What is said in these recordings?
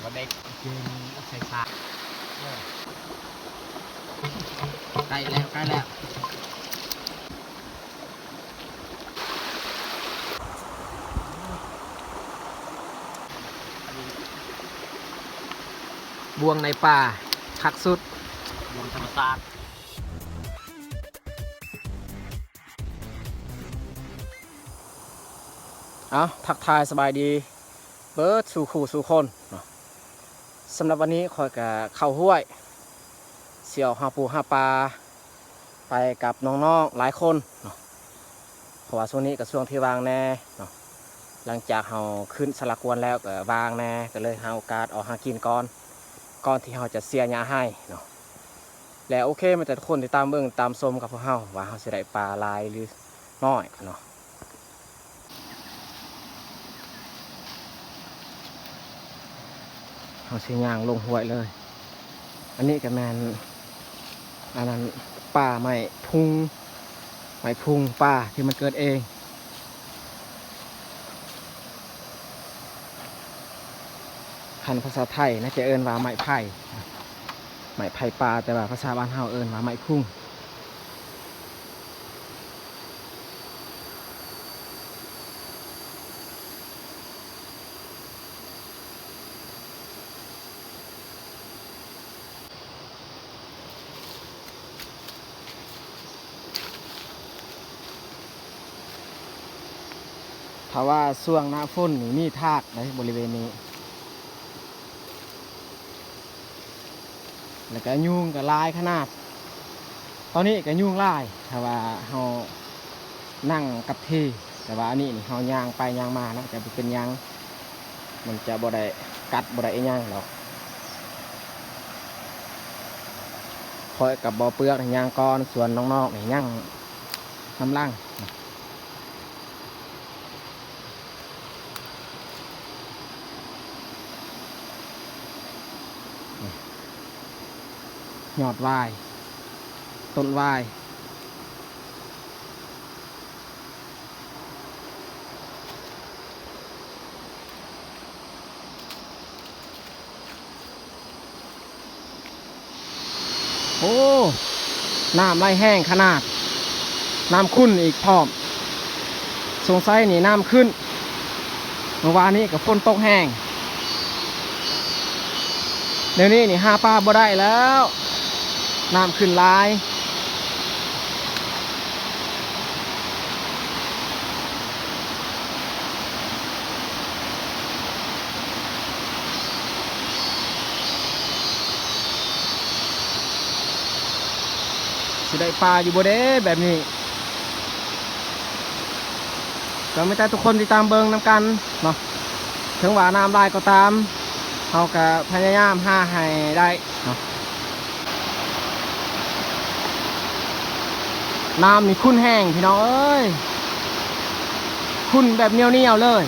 ບໍ່ໄດ້ເຈີນໃສ່ສາກ. ໃກ້ແລ້ວ ໃກ້ແລ້ວ. ບ່ວງໃນປ່າ ຄັກສຸດ ບ່ວງທຳມະຊາດ. ເອົ້າ ທັກທາຍສະບາຍດີເບິດສູ່ຄູ່ສູ່ຄົນເນາະ. ສຳລັບວັນນີ້ຂ້ອຍກະເຂົ້າຫ້ວຍ ຊິອອກຫາປູຫາປາ ໄປກັບນ້ອງໆຫຼາຍຄົນເນາະ ເພາະວ່າຊ່ວງນີ້ກໍຊ່ວງທີ່ວ່າງແດ່ເນາະ. ຫຼັງຈາກເຮົາຂຶ້ນສາລະກວນແລ້ວກໍວ່າງແດ່ ກໍເລີຍຫາໂອກາດອອກຫາກິນກ່ອນ ກ່ອນທີ່ເຮົາຈະເສຍຫຍ້າໄຮ່ເນາະ. ແລະ ໂອເຄ ມາແຕ່ທຸກຄົນຕິດຕາມເບິ່ງຕາມຊົມກັບພວກເຮົາ ວ່າເຮົາຊິໄດ້ປາຫຼາຍຫຼືນ້ອຍເນາະ. ເຮົາຊິຍ່າງລົງຫ້ວຍເລີຍ. ອັນນີ້ກໍແມ່ນ ອັນນັ້ນ ປ່າໄມ້ພຸງ ໄມ້ພຸງປ່າທີ່ມັນເກີດເອງ. ຄັນພາສາໄທໜ້າຈະເອີ້ນວ່າໄມ້ໄຜ່ ໄມ້ໄຜ່ປ່າ ແຕ່ວ່າພາສາບ້ານເຮົາເອີ້ນວ່າໄມ້ພຸງ. ຖ້າວ່າຊ່ວງໜ້າຝົນນີ້ມີທາກໃດ໋ບໍລິເວນນີ້ ແລ້ວກະຍຸງກະຫຼາຍຂະໜາດ. ຕອນນີ້ກະຍຸງຫຼາຍ ຖ້າວ່າເຮົານັ່ງກັບທີ່ ແຕ່ວ່າອັນນີ້ນີ້ເຮົາຍ່າງໄປຍ່າງມາເນາະ ຈະບໍ່ເປັນຫຍັງ ມັນຈະບໍ່ໄດ້ກັດບໍ່ໄດ້ອີ່ຫຍັງດອກ. ຂ້ອຍກັບບໍ່ເປືອກນີ້ຍ່າງກ່ອນ ສ່ວນນ້ອງໆນີ້ຍ່າງນຳຫຼັງ. ຍອດຫວ້າຍ ຕົ້ນຫວ້າຍ. ໂອ້ ນ້ຳໄຫຼແຮງຂະໜາດ ນ້ຳຂຸ້ນອີກພ້ອມ ສົງໄສນີ້ນ້ຳຂຶ້ນ ເມື່ອວານນີ້ກໍຝົນຕົກແຮງ ດຽວນີ້ນີ້ຫາປາບໍ່ໄດ້ແລ້ວ ນ້ຳຂຶ້ນຫຼາຍ. ຊິໄດ້ປາຢູ່ບໍ່ເດ້ແບບນີ້? ກໍມີແຕ່ທຸກຄົນຕິດຕາມເບິ່ງນຳກັນເນາະ ເຖິງວ່ານ້ຳຫຼາຍກໍຕາມ ເຮົາກໍພະຍາຍາມຫາໃຫ້ໄດ້ເນາະ. ນ້ຳນີ້ຂຸ້ນແຮງພີ່ນ້ອງເອີຍ ຂຸ້ນແບບໜຽວໆເລີຍ.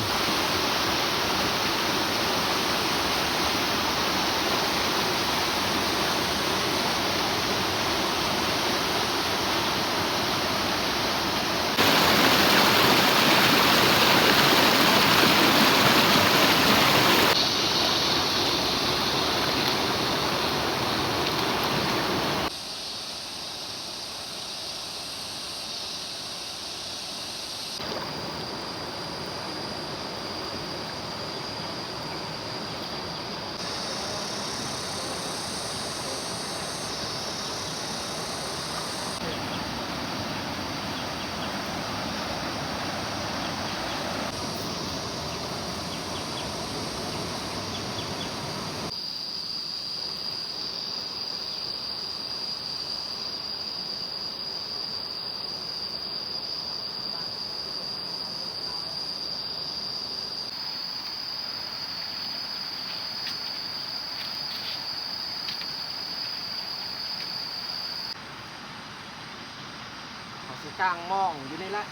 ເຮົາຊິກາງມອງຢູ່ນີ້ແຫຼະ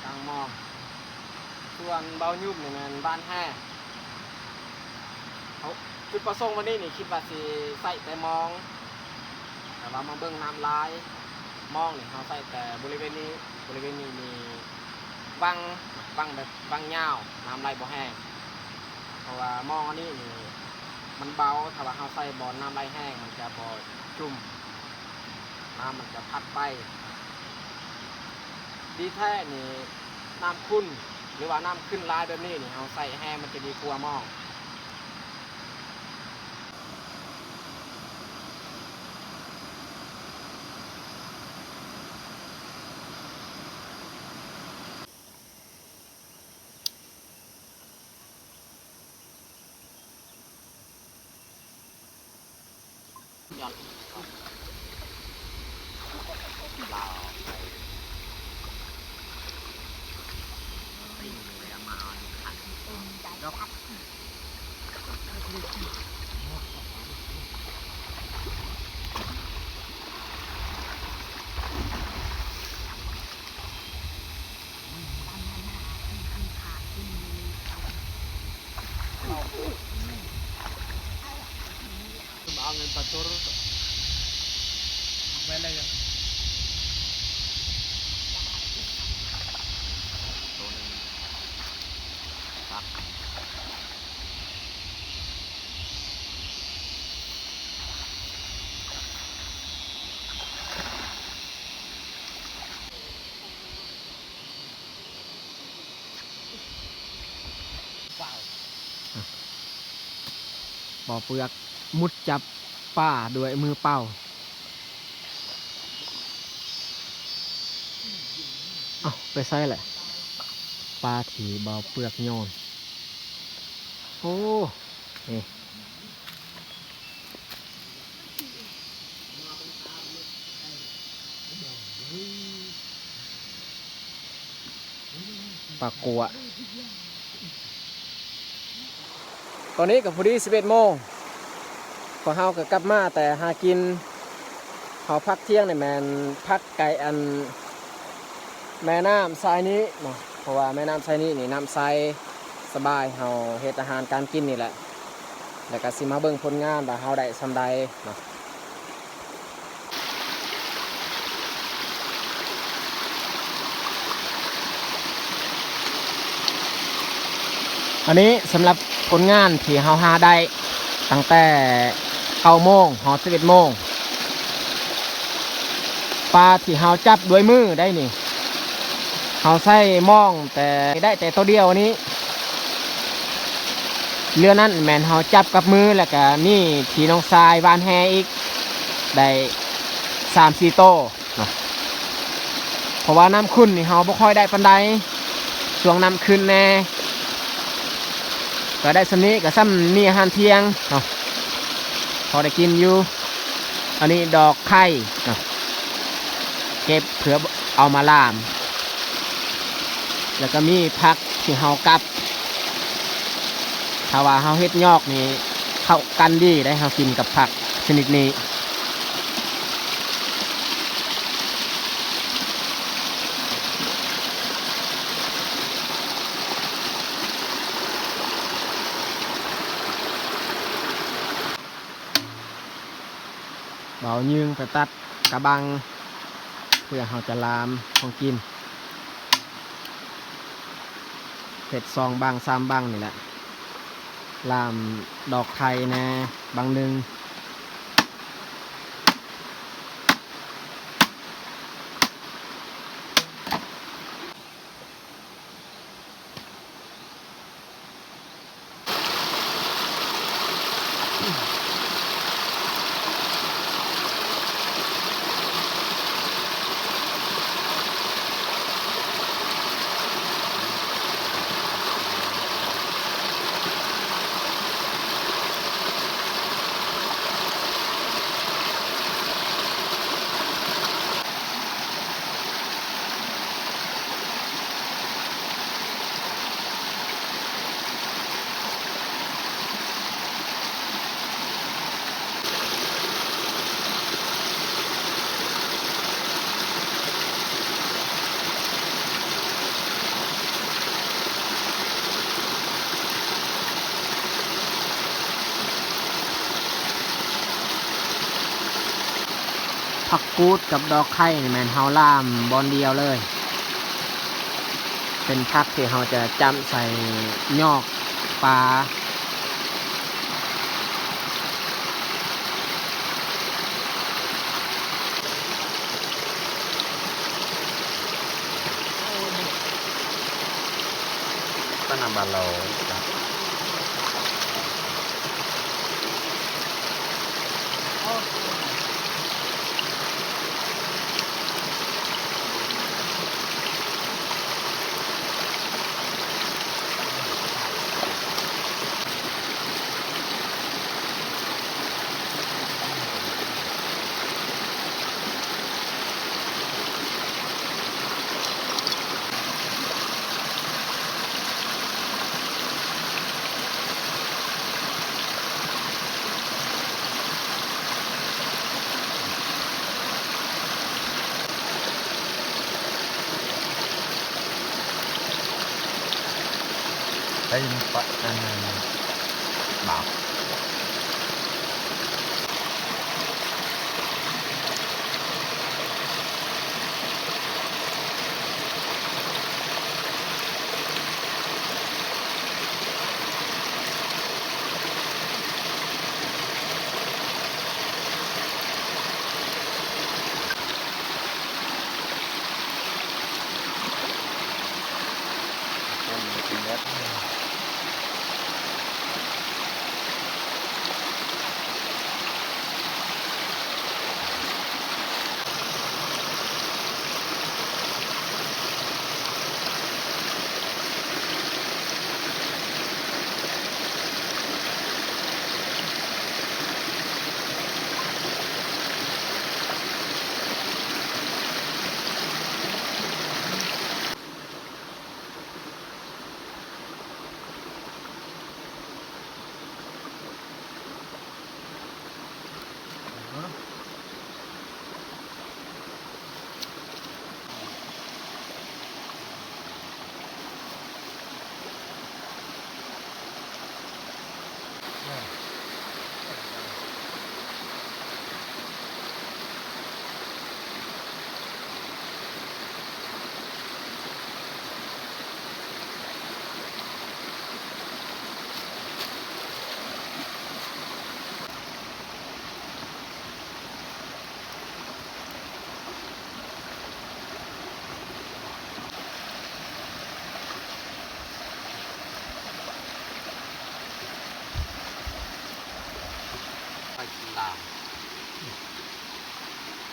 ກາງມອງ. ສ່ວນເບົາຫຍຸບນີ້ແມ່ນບ້ານແຮ່. ເຮົາ ຈຸດປະສົງວັນນີ້ນີ້ຄິດວ່າຊິໃຊ້ແຕ່ມອງ ແຕ່ວ່າມາເບິ່ງນ້ຳຫຼາຍ ມອງນີ້ເຮົາໃຊ້ແຕ່ບໍລິເວນນີ້ ບໍລິເວນນີ້ນີ້ວັງ ວັງແບບວັງຍາວ ນ້ຳໄຫຼບໍ່ແຮງ. ເພາະວ່າມອງອັນນີ້ນີ້ມັນເບົາ, ຖ້າວ່າເຮົາໃສ່ບ່ອນນ້ຳໄຫຼແຮງ ມັນຈະບໍ່ຈຸ່ມ, ນ້ຳມັນຈະພັດໄປ. ດີແທ້ນີ້ ນ້ຳຂຸ່ນ ຫຼືວ່ານ້ຳຂຶ້ນຫຼາຍແບບນີ້ນີ້ ເຮົາໃສ່ແຮງມັນຈະດີກວ່າມອງ. ບໍ່ເປືອກມຸດຈັບປາດ້ວຍມືເປົ່າ. ເອົ້າ ໄປໃສແຫຼະ ປາທີ່ບໍ່ເປືອກໂຍນ? ໂອ້ ນີ້ ປາກົວ. ຕອນນີ້ກໍພໍດີສິບເອັດໂມງ ພວກເຮົາກໍກັບມາແຕ່ຫາກິນ. ເຮົາພັກທ່ຽງນີ້ແມ່ນພັກໃກ້ອັນແມ່ນ້ຳຊາຍນີ້ເນາະ, ເພາະວ່າແມ່ນ້ຳຊາຍນີ້ນີ້ນ້ຳໃສສະບາຍ, ເຮົາເຮັດອາຫານການກິນນີ້ແຫຼະ ແລ້ວກໍຊິມາເບິ່ງຜົນງານວ່າເຮົາໄດ້ສ່ຳໃດເນາະ. ອັນນີ້ສຳລັບຜົນງານທີ່ເຮົາຫາໄດ້ຕັ້ງແຕ່ເກົ້າໂມງຮອດສິບເອັດໂມງ. ປາທີ່ເຮົາຈັບດ້ວຍມືໄດ້ນີ້ ເຮົາໃຊ້ມອງແຕ່ ໄດ້ແຕ່ໂຕດຽວອັນນີ້. ເຮືອນັ້ນແມ່ນເຮົາຈັບກັບມື ແລ້ວກະມີທີ່ນ້ອງຊາຍຫວ່ານແຫອີກ ໄດ້ສາມສີ່ໂຕເນາະ. ເພາະວ່ານ້ຳຂຸ່ນນີ້ເຮົາບໍ່ຄ່ອຍໄດ້ປານໃດ, ຊ່ວງນ້ຳຂຶ້ນແດ່ ກໍໄດ້ສ່ຳນີ້, ກໍສ່ຳມີອາຫານທ່ຽງເນາະ ພໍໄດ້ກິນຢູ່. ອັນນີ້ດອກໄຂ່ເນາະ ເກັບເພື່ອເອົາມາລາມ, ແລ້ວກໍມີຜັກທີ່ເຮົາກັບ. ຖ້າວ່າເຮົາເຮັດຍອກນີ້ເຂົ້າກັນດີໄດ໋ ເຮົາກິນກັບຜັກຊະນິດນີ້. ເບົາຍືງໄປຕັດກະບັງ ເພື່ອເຮົາຈະລາມຂອງກິນ. ເຮັດສອງບັງສາມບັງນີ້ແຫຼະ, ລາມດອກໄຂ່ແດ່ບັງໜຶ່ງ. ຜັກກູດກັບດອກໄຂ່ນີ້ແມ່ນເຮົາລາມບ່ອນດຽວເລີຍ, ເປັນຜັກທີ່ເຮົາຈະຈ້ຳໃສ່ຍອກປາ Panambalo. ໄດ້ຍິນປະ ອັນນັ້ນ ບາບ.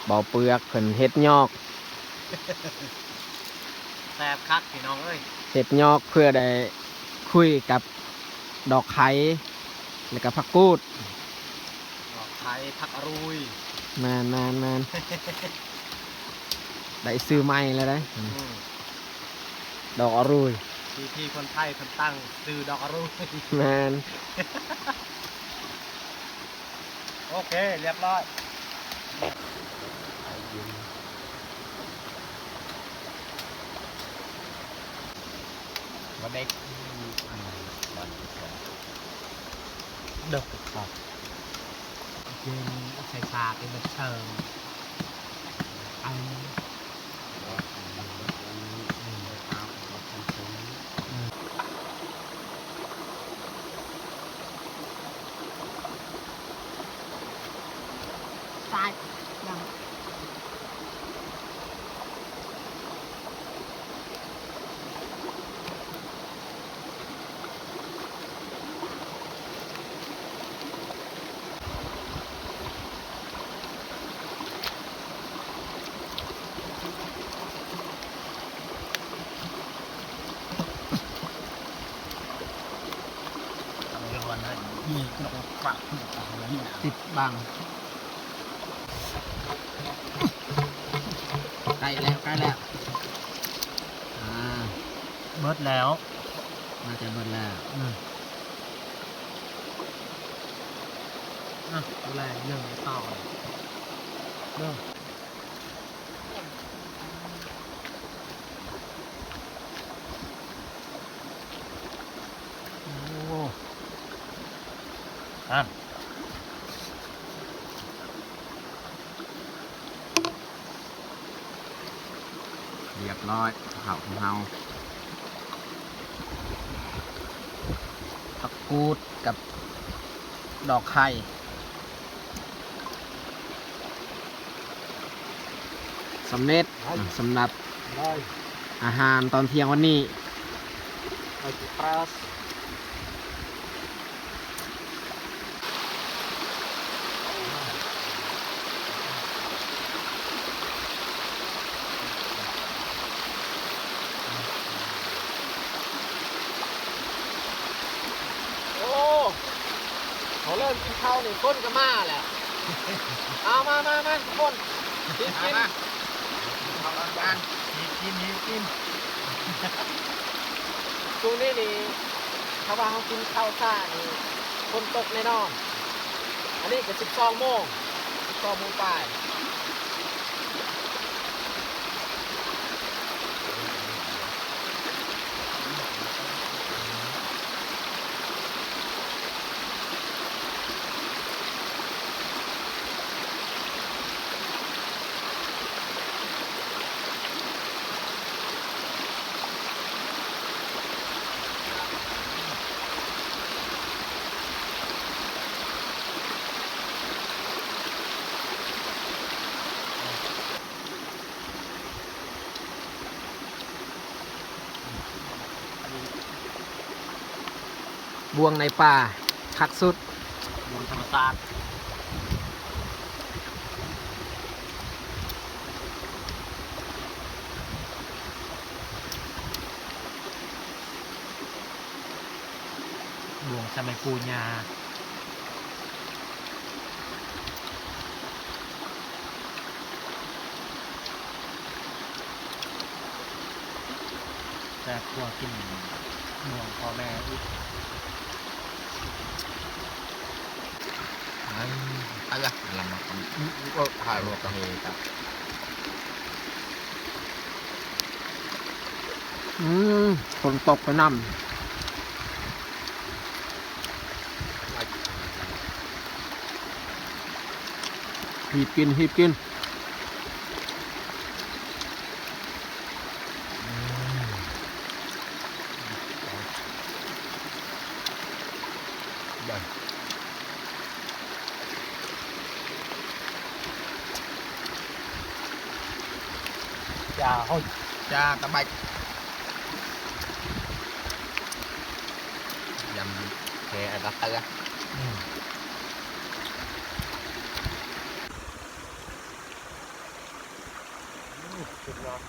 ເບົາເປືອກເພິ່ນເຮັດຍອກ ແຊບຄັກພີ່ນ້ອງເອີຍ ເຮັດຍອກເພື່ອໄດ້ຄຸຍກັບດອກໄຄ ແລ້ວກະຜັກກູດ ດອກໄຄ ຜັກອະຣູຍ ແມ່ນໆໆ ໄດ້ຊື່ໃໝ່ແລ້ວເດ້ ອືມ ດອກອະຣູຍ ທີ່ ທີ່ຄົນໄທເພິ່ນຕັ້ງຊື່ດອກອະຣູຍ ແມ່ນ. ໂອເຄ ລຽບຮ້ອຍ ບໍ່ໄດ້ ອັນນັ້ນ ດອກກະເຂົ້າ ເປັນໃສ່ຊາ ເປັນບັນເທີງ ອັນ ຕິດບັງ ໃກ້ແລ້ວ ໃກ້ແລ້ວ ອ່າ ເບິດແລ້ວ ໜ້າຈະເບິດແລ້ວ ອືມ ອ່ະ ເອົາແລ້ວ ໜຶ່ງຕໍ່ ເບິ່ງ ໂອ້ ອ່ະ ລຽບຮ້ອຍ ເຂົ້າຂອງເຮົາ ຜັກກູດກັບດອກໄຂ່ ສຳເລັດ ສຳລັບອາຫານຕອນທ່ຽງວັນນີ້. Press. ໂອ້ ເຂົາເລີ່ມກິນເຂົ້ານີ້ ຄົນກໍມາແລ້ວ. ເອົາ ມາ ມາ ມາ ທຸກຄົນ ກິນ ກິນ ມາ ມາ ກິນ ກິນ ກິນ. ຊ່ວງນີ້ນີ້ ຖ້າວ່າເຮົາກິນເຂົ້າຊ້ານີ້ ຝົນຕົກແນ່ນອນ. ອັນນີ້ກໍສິບສອງໂມງ ສິບສອງໂມງປາຍ. ບ່ວງໃນປ່າຄັກສຸດ ບ່ວງທຳມະຊາດ. ບ່ວງສະໄໝປູ່ຍ່າ ແຊບກວ່າກິນບ່ວງພໍ່ແມ່ອີກ. ອືມ ຝົນຕົກໄປນຳ. ຮີບກິນ ຮີບກິນ. ຈາ ໂອ້ຍ ຈາຕະໄບ ຍຳແຄ່ອັດຕະເຕືອ. ອືມ ສຸດຍອດ.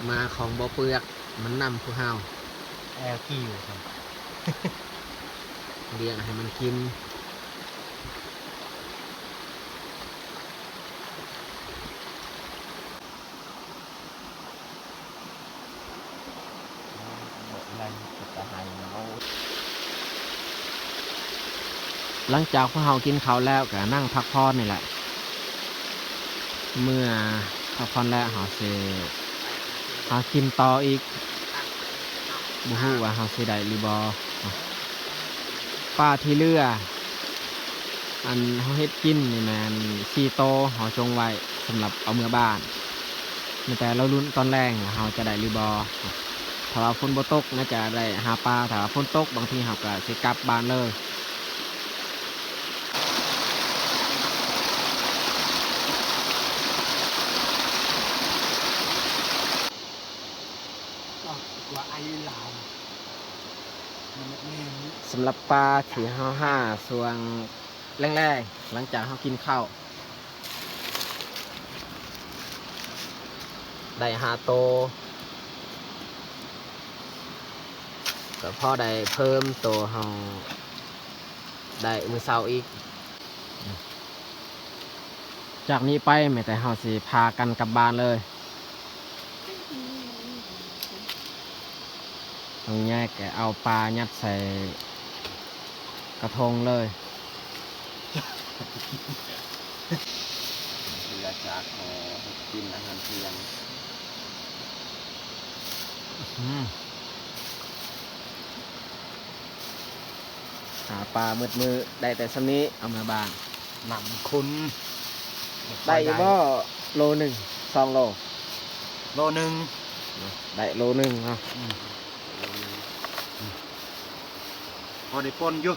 ມາຂອງບໍ່ເປືອກ ມັນນຳພວກເຮົາ ແອວຄິວ ລ້ຽງໃຫ້ມັນກິນ. ຫຼັງຈາກພວກເຮົາກິນເຂົ້າແລ້ວ ກະນັ່ງພັກຜ່ອນນີ້ແຫຼະ. ເມື່ອພັກຜ່ອນແລ້ວ ເຮົາຊິ ເຮົາກິນຕໍ່ອີກ ບໍ່ຮູ້ວ່າເຮົາຊິໄດ້ຫຼືບໍ່. ປາທີ່ເຫຼືອ ອັນເຮົາເຮັດກິນນີ້ແມ່ນສີ່ໂຕ ເຮົາຈົ່ງໄວ້ສຳລັບເອົາເມືອບ້ານ. ມີແຕ່ລໍລຸ້ນຕອນແລງວ່າເຮົາຈະໄດ້ຫຼືບໍ່. ຖ້າວ່າຝົນບໍ່ຕົກ ໜ້າຈະໄດ້ຫາປາ, ຖ້າວ່າຝົນຕົກ ບາງທີເຮົາກໍຊິກັບບ້ານເລີຍ. ສຳລັບປາທີ່ເຮົາຫາຊ່ວງແລງໆ ຫຼັງຈາກເຮົາກິນເຂົ້າ ໄດ້ຫ້າໂຕ ກໍພໍໄດ້ເພີ່ມໂຕເຮົາໄດ້ມື້ເຊົ້າອີກ. ຈາກນີ້ໄປ ແມ່ນແຕ່ເຮົາຊິພາກັນກັບບ້ານເລີຍ. ຕ້ອງແຍກ ເອົາປາຍັດໃສ່ກະທົງເລີຍ. ເວລາຈາກ ເອີ ເຮັດກິນອາຫານທ່ຽງ. ອືມ ຫາປາໝົດມື້ ໄດ້ແຕ່ສ່ຳນີ້ ເອົາເມືອບ້ານ. ນ້ຳຂຸ້ນ ໄດ້ຢູ່ບໍ່ ໂລໜຶ່ງ ສອງໂລ? ໂລໜຶ່ງ ໄດ້ໂລໜຶ່ງເນາະ. ອືມ ໂລໜຶ່ງ ອືມ ພໍໄດ້ປົ່ນຢູ່.